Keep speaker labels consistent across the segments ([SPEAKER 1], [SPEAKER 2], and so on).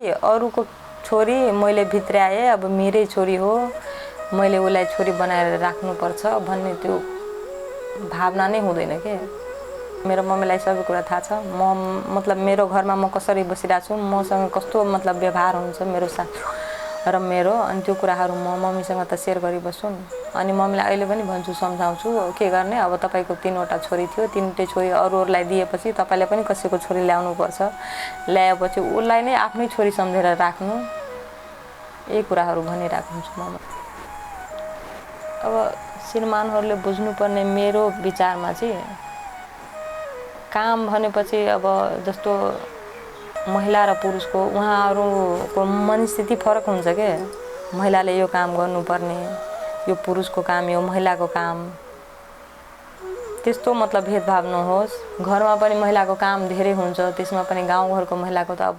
[SPEAKER 1] अरूको छोरी मैले भित्र्याएँ, अब मेरै छोरी हो, मैले उसलाई छोरी बनाएर राख्नुपर्छ भन्ने त्यो भावना नै हुँदैन के। मेरो मम्मीलाई सबै कुरा थाहा छ। मतलब मेरो घरमा म कसरी बसिरहेको छु, मसँग कस्तो मतलब व्यवहार हुन्छ मेरो सासु र मेरो, अनि त्यो कुराहरू म मम्मीसँग त सेयर गरिबस्छु नि। अनि मम्मीलाई अहिले पनि भन्छु, सम्झाउँछु, के गर्ने अब तपाईँको 3वटा छोरी थियो, 3वटै छोरी अरूहरूलाई दिएपछि तपाईँले पनि कसैको छोरी ल्याउनुपर्छ, ल्याएपछि उसलाई नै आफ्नै छोरी सम्झेर राख्नु, यही कुराहरू भनिरहेको हुन्छु म। अब श्रीमानहरूले बुझ्नुपर्ने मेरो विचारमा चाहिँ काम भनेपछि अब जस्तो महिला र पुरुषको उहाँहरूको मनस्थिति फरक हुन्छ के। महिलाले यो काम गर्नुपर्ने, यो पुरुषको काम, यो महिलाको काम, त्यस्तो मतलब भेदभाव नहोस्। घरमा पनि महिलाको काम धेरै हुन्छ, त्यसमा पनि गाउँघरको महिलाको त अब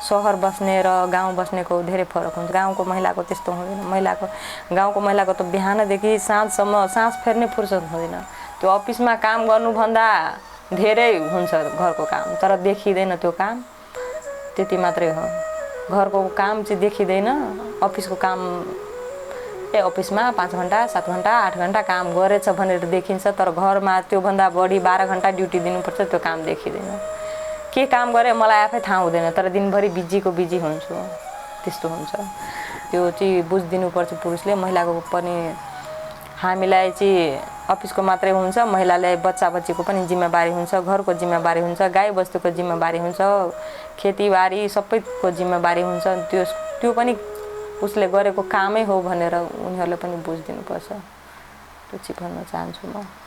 [SPEAKER 1] सहर बस्ने र गाउँ बस्नेको धेरै फरक हुन्छ। गाउँको महिलाको त्यस्तो हुँदैन। गाउँको महिलाको त बिहानदेखि साँझसम्म सास फेर्ने फुर्सद हुँदैन। त्यो अफिसमा काम गर्नुभन्दा धेरै हुन्छ घरको काम, तर देखिँदैन त्यो काम, त्यति मात्रै हो। घरको काम चाहिँ देखिँदैन, अफिसको काम अफिसमा 5 घन्टा 7 घन्टा 8 घन्टा काम गरेछ भनेर देखिन्छ, तर घरमा त्योभन्दा बढी 12 घन्टा ड्युटी दिनुपर्छ, त्यो काम देखिँदैन। के काम गरेँ मलाई आफै थाहा हुँदैन, तर दिनभरि बिजीको बिजी हुन्छु, त्यस्तो हुन्छ। त्यो चाहिँ बुझिदिनुपर्छ पुरुषले। महिलाको पनि हामीलाई चाहिँ अफिसको मात्रै हुन्छ, महिलालाई बच्चा बच्चीको पनि जिम्मेवारी हुन्छ, घरको जिम्मेवारी हुन्छ, गाई बस्तुको जिम्मेवारी हुन्छ, खेतीबारी सबैको जिम्मेवारी हुन्छ। त्यो पनि उसले गरेको कामै हो भनेर उनीहरूले पनि बुझिदिनुपर्छ। त्यो चाहिँ भन्न चाहन्छु म।